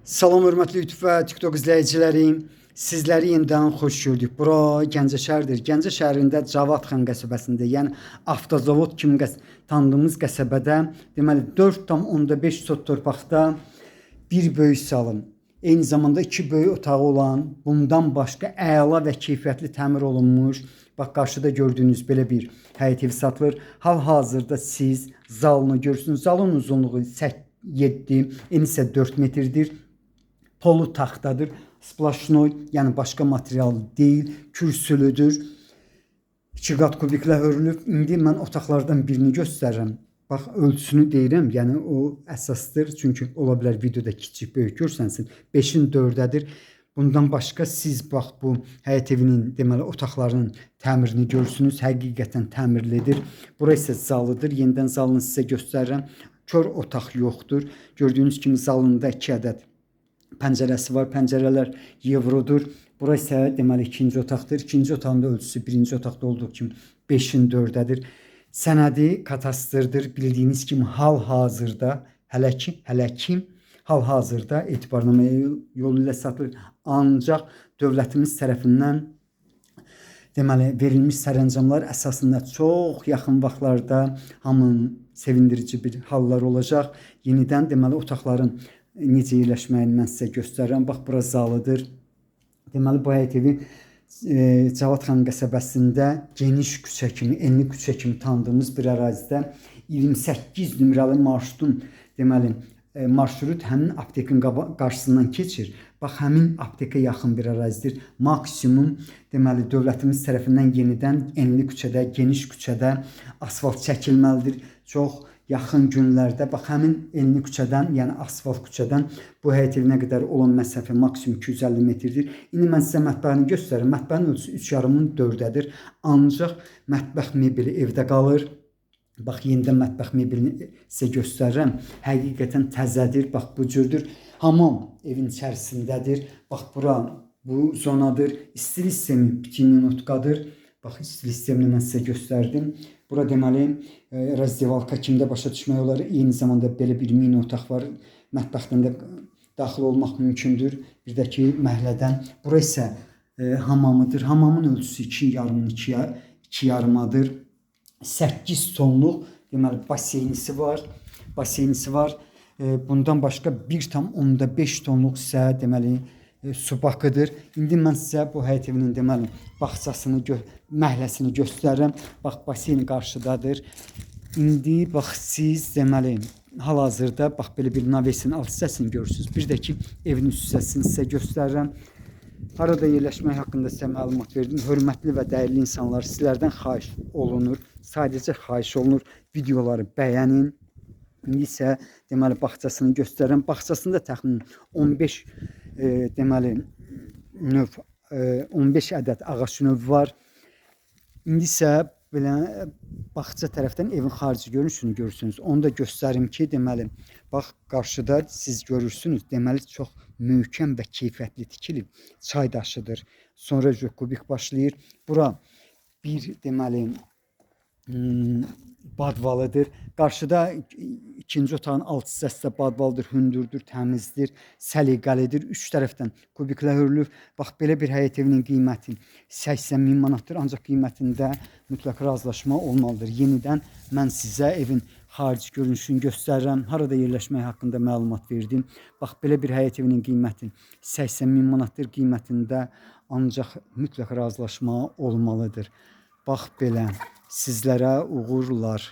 Salam hörmətli YouTube və TikTok izləyicilərim. Sizləri yenidən xoş gördük. Bura Gəncə şəhəridir. Gəncə şəhərində Cavadxan qəsəbəsində, yəni avtozavod kimi tanıdığımız qəsəbədə, deməli 4,5 sot torpaqda bir böyük salon, eyni zamanda iki böyük otağı olan, bundan başqa əla və keyfiyyətli təmir olunmuş, bax qarşıda gördüyünüz belə bir həyət evi satılır. Hal-hazırda siz zalını görürsünüz. Zalın uzunluğu 7, eni isə 4 metrdir. Polu taxtadır. Splaşnoy, yəni başqa material deyil, kürsülüdür. İki qat kubiklə hörülüb. İndi mən otaqlardan birini göstərirəm. Bax ölçüsünü deyirəm, yəni o əsasdır. Çünki ola bilər videoda kiçik, böyük görsənsin. 5-in 4-ədir. Bundan başqa siz bax bu həyət evinin deməli otaqlarının təmirini görürsünüz. Həqiqətən təmirlidir. Bura isə zalıdır. Yenidən zalını sizə göstərirəm. Kör otaq yoxdur. Gördüyünüz kimi zalında 2 ədəd pəncərəsi var. Pəncərələr yevrodur. Bura isə deməli ikinci otaqdır. İkinci otağın da ölçüsü birinci otaqda olduğu kimi 5-in 4-ədir. Sənədi katastrdır. Bildiyiniz kimi hal-hazırda hələ ki hal-hazırda etibarnamə yolu ilə satılır. Ancaq dövlətimiz tərəfindən deməli verilmiş sərəncamlar əsasında çox yaxın vaxtlarda hamının sevindirici bir hallar olacaq. Yenidən deməli otaqların necə yerləşməyini mən sizə göstərirəm. Bax bura zalıdır. Deməli bu həyət evi Cavadxan qəsəbəsində geniş küçə kimi, enli küçə kimi tanıdığımız bir ərazidə 28 nömrəli marşrutun deməli marşrut həmin aptekin qarşısından keçir. Bax həmin aptekə yaxın bir ərazidir. Maksimum deməli dövlətimiz tərəfindən yenidən enli küçədə, geniş küçədə asfalt çəkilməlidir. Çox yaxın günlərdə bax həmin enli küçədən, yəni asfalt küçədən bu həyət evinə qədər olan məsafə maksimum 250 metrdir. İndi mən sizə mətbəxini göstərirəm. Mətbəxin ölçüsü 3,5-ın 4-ədir. Ancaq mətbəx mebeli evdə qalır. Bax yenidən mətbəx mebelini sizə göstərirəm. Həqiqətən təzədir. Bax bu cürdür. Hamam evin içərisindədir. Bax bura bu zonadır. İstilik sistemi bütün notkadır. Bax istilik sistemini mən sizə göstərdim. Bura deməli razdevalka kimdə başa düşmək olar. Eyni zamanda belə bir mini otaq var. Mətbəxdən də daxil olmaq mümkündür. Bir də ki məhəllədən. Bura isə hamamıdır. Hamamın ölçüsü 2,5-ın 2,5-adır. 8 tonluq deməli baseynisi var. Baseynisi var. Bundan başqa 1,5 tonluq isə deməli su bakıdır. İndi mən sizə bu həyət evinin deməli bağçasını, məhəlləsini göstərirəm. Bax baseyn qarşıdadır. İndi bax siz deməli hal-hazırda bax belə bir navesin alt hissəsini görürsünüz. Bir də ki evin üst hissəsini sizə göstərirəm. Harada yerləşmək haqqında sizə məlumat verdim. Hörmətli və dəyərli insanlar, sizlərdən xahiş olunur. Sadəcə xahiş olunur. Videoları bəyənin. İndi isə deməli bağçasını göstərirəm. Bağçasında təxminən 15 deməli növ 15 ədəd ağac növü var. İndi isə belə bağça tərəfdən evin xarici görünüşünü görürsünüz. Onu da göstərim ki, deməli bax qarşıda siz görürsünüz. Deməli çox möhkəm və keyfiyyətli tikilib. Çay daşıdır. Sonra kubik başlayır. Bura bir deməli badvalıdır. Qarşıda ikinci otağın alt hissəsi də badvalıdır, hündürdür, təmizdir, səliqəlidir. Üç tərəfdən kubiklə hörülüb. Bax belə bir həyət evinin qiyməti 80 min manatdır, ancaq qiymətində mütləq razılaşma olmalıdır. Yenidən mən sizə evin xarici görünüşünü göstərirəm. Harada yerləşmək haqqında məlumat verdim. Bax belə bir həyət evinin qiyməti 80 min manatdır. Qiymətində ancaq mütləq razılaşma olmalıdır. Bax belə. Sizlərə uğurlar.